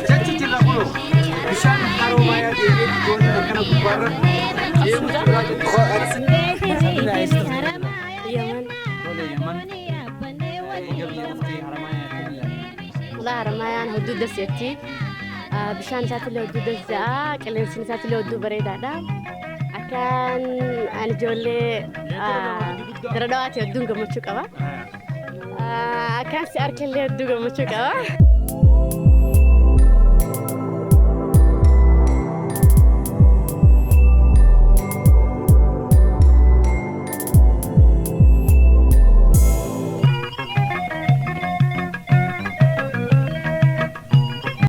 Jechi jirra kunoo bishaan haroo maayaa deemee dooniin akkana gubbaarra deemu jirra jechuudha. Yaman. Tole Yaman eega biyya dhuftee Haramaayaa akkamiin ilaalta? Walaa Haramaayaan hedduu daseetti. Bishaan isaatiillee hedduu dasa'a. Qilleensi isaatiillee hedduu bareedaadha. Akkaan ani ijoollee gara dhawaati hedduun gammachuu qaba. Akkaan si arkellee hedduu gammachuu qaba.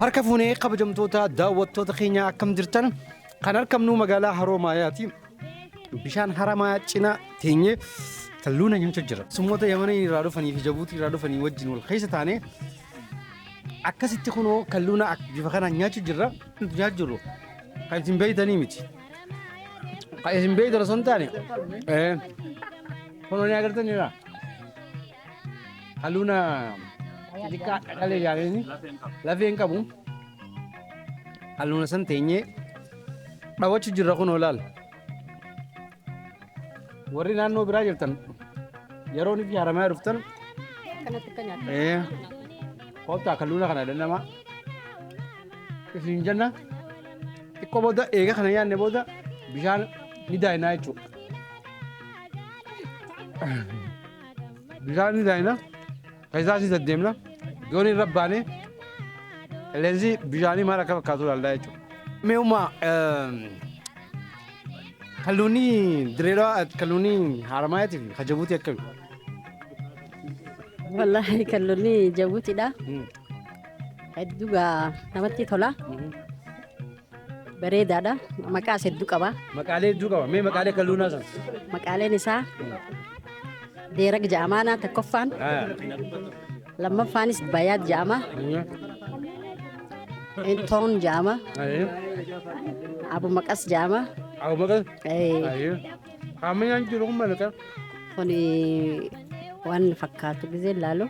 Harka fuunee kabajamtoota daawwattoota keenya akkam jirtan kan argamnu magaalaa Haroo Maayaati. Bishaan Haramayaa cina teenyee talluuna nyaachuu jira. Summoota Yamanii irraa dhufanii fi Jabuutii irraa dhufanii wajjin wal keessa taanee akkasitti kunoo kalluuna bifa kanaan nyaachuu jirra. Nyaachuu jirru kan isin beeytanii miti. Kan isin beeytan osoo hin taane kunoo ni agartaniidha. Kalluuna xixiqqaa dhaqalee yaadanii lafee hin qabu. Kalluuna san teenyee dhawachuu jirra kunoo laal. Warri naannoo biraa jirtan yeroo nuti Haramayaa dhuftan Kanatti akka nyaata. Kottaa kalluuna kana dhandhama. Isin jenna xiqqoo booda eega kana nyaanne booda bishaan ni daayinaa jechuudha. Bishaan ni daayina. Keessaa asii deddeemna. Doonii irra baanee qilleensi bishaanii maal akka fakkaatu ilaallaa jechuudha. Mee uumaa kalluunni Dirreedhaa kalluunni Haramaayatii fi Jabuutii akkami? Wallaahi kalluunni Jabuutiidha. Hedduu gaa namatti tola. Bareedaadha. Maqaas hedduu qaba. Maqaalee hedduu qaba. Mee maqaalee kalluunaa sana? Maqaaleen isaa Deerag ja'amaana tokkoffaan. Lammaffaanis Bayaad ja'ama. Intoon ja'ama. Abu Maqas ja'ama. Abu Maqas? Haammayaan jiru kun maal? Kun waan fakkaatu gizee laalu.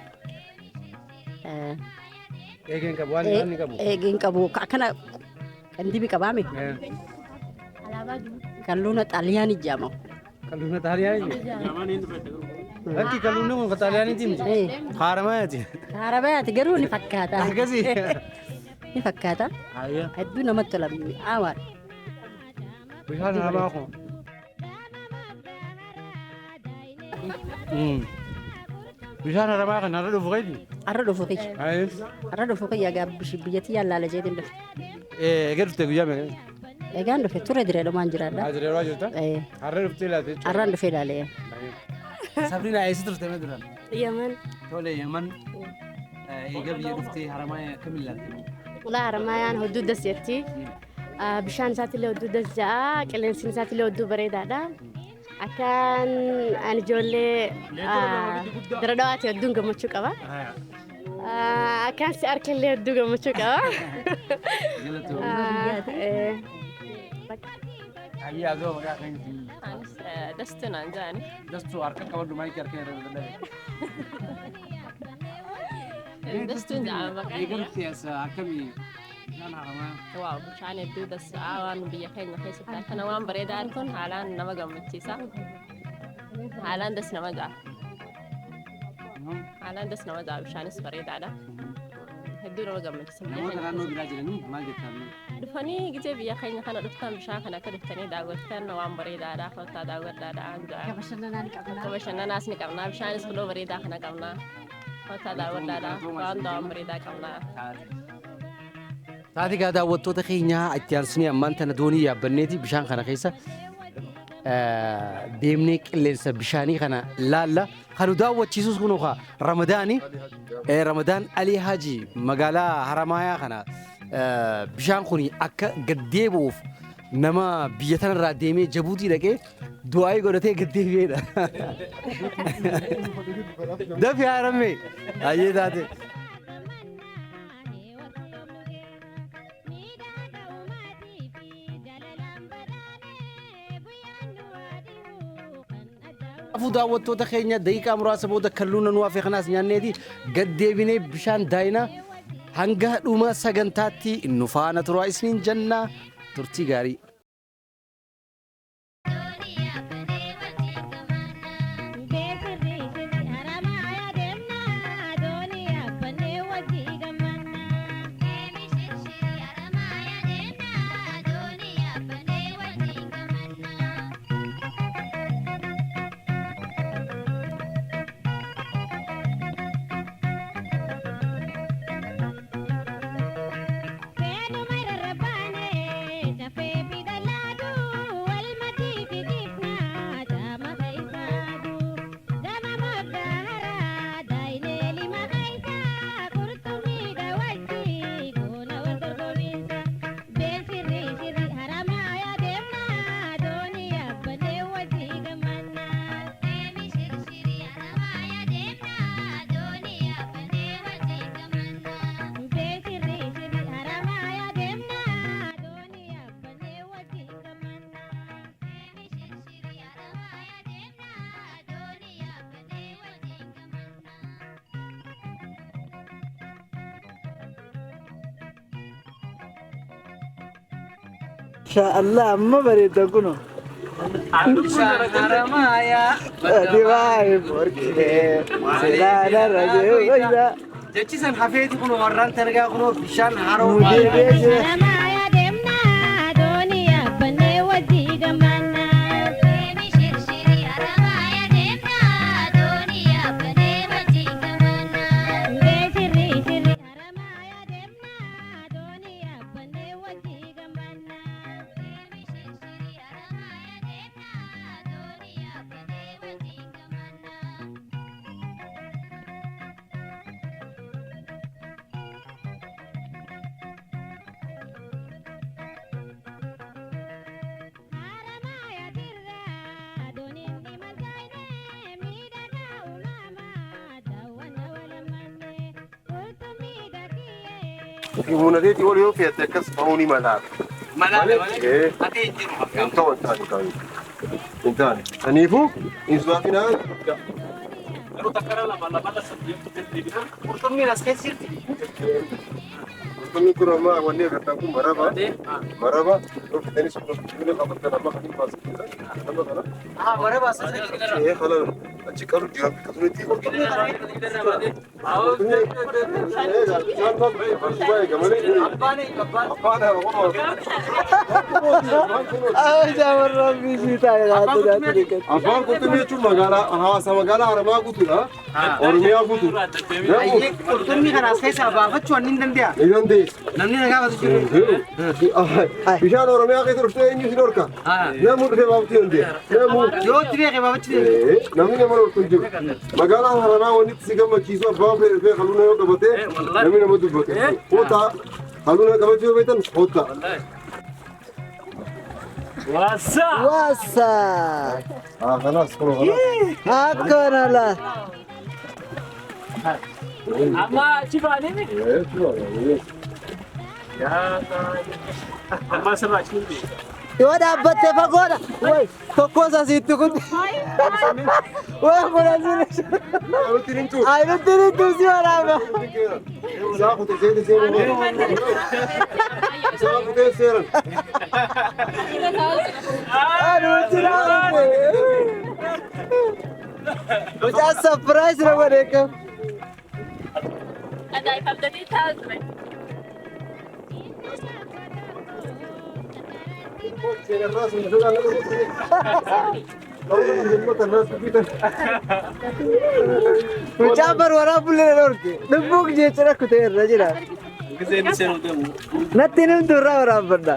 Eegeen qabu waan inni qabu. Eegeen qabu akkana qandibi qabaame. Kalluuna Xaaliyaanii jedhama. Kalluuna Xaaliyaanii. Lakki kalluunni kun Xaaliyaaniiti miti. Haaramayaati. Haaramayaati garuu ni fakkaata. Akkasii. Ni fakkaata. Hedduu namatti tola mi'aawaadha. Bishaan haramaa kun. Bishaan haramaa kan har'a dhufu keeti. Har'a dhufu kiyya. Har'a dhufu kiyya gaa biyyatti yaalaala jeetiin dhufe. Eega dhufte guyyaa meeqa? Egaan dhufe ture direedhumaan jiraadha. Direedhumaa jirta? Har'a dhuftee ilaalte jechuudha. Har'aan dhufe ilaalee. Sabrina eessa turte mee duraan? Yaman. Tole Yaman eega biyya dhuftee haramaa akkamiin ilaalte? Walaa Haramaayaan hedduu das jetti. Bishaan isaatiillee hedduu das ja'a. Qilleensi isaatiillee hedduu bareedaadha. Akkaan ani ijoollee gara dhawaati hedduun gammachuu qaba. Akkaan si arkellee hedduu gammachuu qaba. Ayyaa azoo maqaa keenya. Anis Dastuu naan jedhani. Dastuu harka qabadhu maayikii harka irra dadhabe. Dastuun jedhama maqaan Eega kiyya. dhuftee as akkamii bishaan haramaa? Waaw bishaan hedduu dassaa waan biyya keenya keessatti akkana waan bareedaa arguun haalaan nama gammachiisa. Haalaan das nama ja'a. Haalaan das nama ja'a bishaanis bareedaadha. Hedduu nama gammachiisa. Biyya Namoota keenya naannoo keessatti. biraa jiranii maal jettaa? Dhufanii gizee biyya keenya kana dhuftan bishaan kana akka dhuftanii daawwattan waan bareedaadha. Kottaa daawwadhaadha an ja'a. Bakka bashannanaa ni qabna. Bakka bashannanaas ni qabna. Bishaanis kuloo bareedaa kana qabna. Kottaa daawwadhaadha. Waan waan bareedaa qabna. Taati gaa daawwattoota keenyaa itti aansinee ammaan tana doonii yaabbanneeti bishaan kana keessa deemnee qilleensa bishaanii kana laalla. Kan nu daawwachiisus kun kaa Ramadaani. Ramadaan Alii Haji magaalaa Haramaayaa kana bishaan kun akka gad deebi'uuf nama biyya tanarraa deemee Jabuutii dhaqee du'aayii godhatee gad deebi'eedha. Dafi haaramme hayyee taate. Kanaafuu daawwattoota keenya, daqiiqaa muraasa booda kalluuna nu hafe kanaas nyaanneeti gad deebinee bishaan daayinaa. Hanga dhuma sagantaatti nu faana turaa isiniin jennaa, turtii gaarii. Inshaallah amma bareeda kuno. Haramaayaa. Dibaayee borkee silaala rajee wayyaa. Jechi san hafeeti kun warraan targaa kunoo bishaan haroo. Nu deebi'ee jira. Haramaayaa deemnaa doonii yaabbannee wajjii gammannaa. Deemi shirshiri haramaayaa deemnaa doonii yaabbannee wajjii gammannaa. Beesirri shirri haramaayaa deemnaa doonii yaabbannee wajjii gammannaa. Deemi shirshiri haramaayaa deemnaa doonii yaabbannee wajjii gammannaa. Haramaayaa dirraa dooniin ni malkaayne miidhagaa uumamaa daawwanna walammanne qurxummii dakiyyee. Munateetii ol yoo fe'atte akkas ba'uu ni malaa. Malaale malee Ee. ati hin jiru. Hin ta'u, hin taane, hin taane. Hin taane. Kanaafuu hin sodaatinaa. Qurxummiin as keessa jirti. Qurxummiin kun amma wanni agartan kun maraba. Maraba yoo fitanis qurxummii qabattan amma kan hin baasin nama kana. Haa, maraba as keessa jirti. Ee, kana achi qabu jira akkasumatti. Qurxummii kana Qurxummii bishaan baay'ee eega malee. Abbaan abbaan. Abbaan Jaamarraan biisii taa'e laata daatu dhiqate. Abbaan qurxummii jechuun magaalaa hawaasa magaalaa Haramaa guutuudha. Oromiyaa guutuudha. Ayyee, qurxummii kana as keessaa baafachuu ani hin danda'a. Ni dandeessu. Namni na gaafatu jiru. Bishaan Oromiyaa keessa dhuftee eenyu si dhorka? Namni dhufee baafachuu dandeenya. Namni Yoo itti beeke baafachuu dandeenya. Namni nama dhorku hin jiru. Magaalaa Haramaa wanni itti si gammachiisu abbaan fedhe dhufee haluuna yoo qabate namni nama dubbatu. Kootaa, haluuna qabachuu yoo beektan kootaa. Wasa. Ah, خلاص خلاص. Akkana laa. Amma achi baanee amma asirraa achi hin beeku. Yoo dhaabbatte fagoodha. Way tokkoon sasiitti kun. Way kun asirra. Nuti nimtu. Ay, nutti nimtu si waraaba. Isaa kutee seera seera. Isaa kutee seera. Ani nutti dhaabbatte. Mucaan surprise na godhe kam. Ajaa'ib abdatii taasise. Seera irraa sun dhugaa nama godhe. Mucaan bar waraabullee na dhorke. Lubbuun jecha rakkute irra jira. Natti nimtu irraa waraabbadha.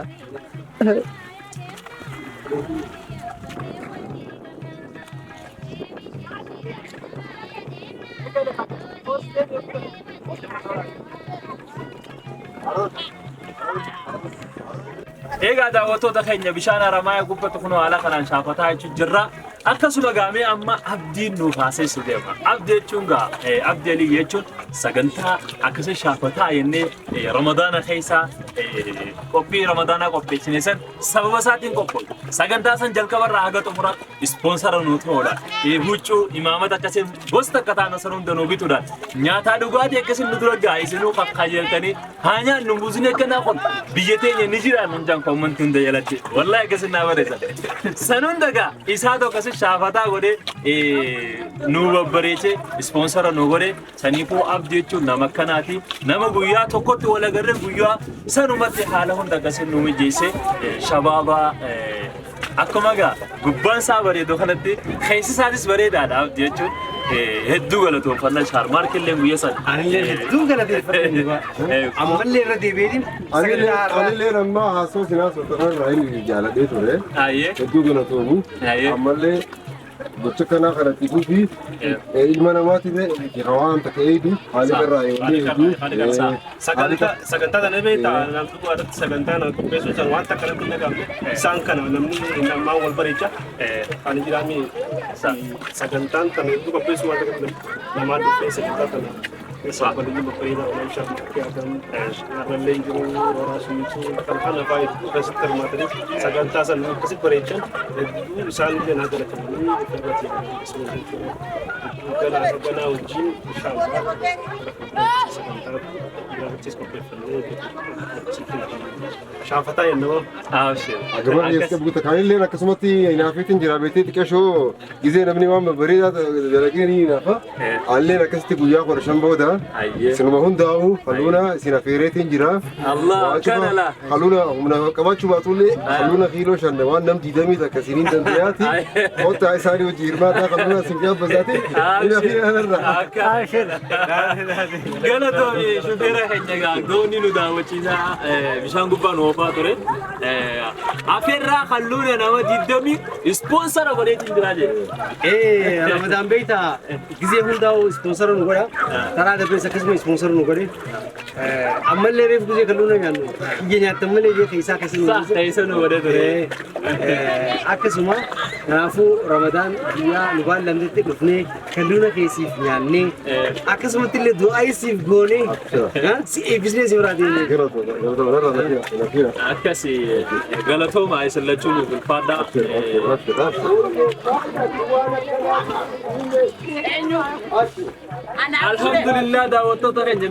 Egaa daawwattoota keenya, bishaan Haramaaya gubbatti kun haala kanaan shaafataa jechuun jirra. Akkasuma gaamee amma Abdiin nuuf haasessu deema. Abdii jechuun gaa Abdii Alii jechuun sagantaa akkasii shaafataa jennee Ramadaana keessaa Qophii Ramadaanaa qopheessine san sababa isaatiin qophoofne. Sagantaa san jalqabarraa haga xumuraatti ispoonsara nuu ta'uudha. Huccuu imaamata akkasiin gosta akka ta'an san hunda nuu bituudhaan nyaataa dhugaatii akkasiin nu dura ga'a isinuu kakkajeeltanii haa nyaannu buusni akkanaa kun biyya teenya ni jira nun jaan koommantii hunda jalatti. Wallaahi akkasiin naa bareessa. San hunda gaa isaa tokko akkasiin shaafataa godhee nuu babbareechee ispoonsara nuu godhee saniifuu Abdii jechuun nama akkanaati. Nama guyyaa tokkotti wal agarree guyyaa sanumatti haala hunda akkasiin nu mijeesse shabaabaa akkuma gaa gubbaan isaa bareedu kanatti keessi isaatis bareedaadha Abdii jechuun hedduu galatoomfannaa shaarmaarkillee guyyaa sana. Anillee hedduu galateeffadha. Ammallee irra deebi'eetiin sagantaa haaraa. Anillee ammaa haasoo sinaa soxoran irraa inni jaaladhee ture. Hedduu galatoomu. Ammallee gocha kanaa kanatti fufi ilma namaati ta'e waan takka eedu haali irraa eeguun hedduu. Sagantaa sana beektaa namni dhugaadhaatti sagantaa na qopheessuu san waan takka namni hin dhagahamne isaan kana namni namaa wal bareecha ani jiraami sagantaan kana hedduu qopheessuu waan takka namaa dhufee sagantaa kana keessaa balii babbareedaa waan sharmaatti argamu arrallee jiru waraasumichi kan kana fa'aa hedduu keessatti hirmaatanii sagantaa sana akkasitti bareechan hedduu isaan illee naa galatamanii irratti jechuudha. Ganaa ganaa wajjin inshaallah sagantaa biraattis qopheeffannee shaafataa jennoo. Agama dhiyeessee buuta kaanillee akkasumatti hinaafiitiin jira beektee xiqqeeshoo gizee namni waan babbareedaa dalagee ni hinaafa. Alleen akkasitti guyyaa 15 booda sinuma hundaa'u halluuna isin affeereetiin jira. Allah kana la. Halluuna humna qabaachuu baatullee halluuna kiiloo 5 waan nam 20 takka isiniin dandayaati. Kottaa isaanii hojii hirmaataa halluuna isin gaabbasaati. Hinaafiin kanarra. Galatoomi shufeera keenya gaa doonii nu daawwachiisaa bishaan gubbaa nu oofaa ture. Afeerraa halluuna nama 20 ispoonsara godheetiin jiraa jedhe. Ramadaan beektaa gizee hundaa'u ispoonsara nu godha. Taraa darbees akkasuma ispoonsara nu godhe. Ammallee reefu gizee kalluuna nyaannu. Ija nyaattan malee ija keessaa keessa nu Sa keessa nu godhe ture. Akkasuma kanaafuu Ramadaan guyyaa nu baallamtetti dhufnee kalluuna keessiif nyaannee akkasumatti illee du'aa siif goonee si eebbisnee si biraa deemnee. Akkasi galatooma isin lachuu nuuf ulfaadhaa. Alhamdulillah daawwattoota keenya.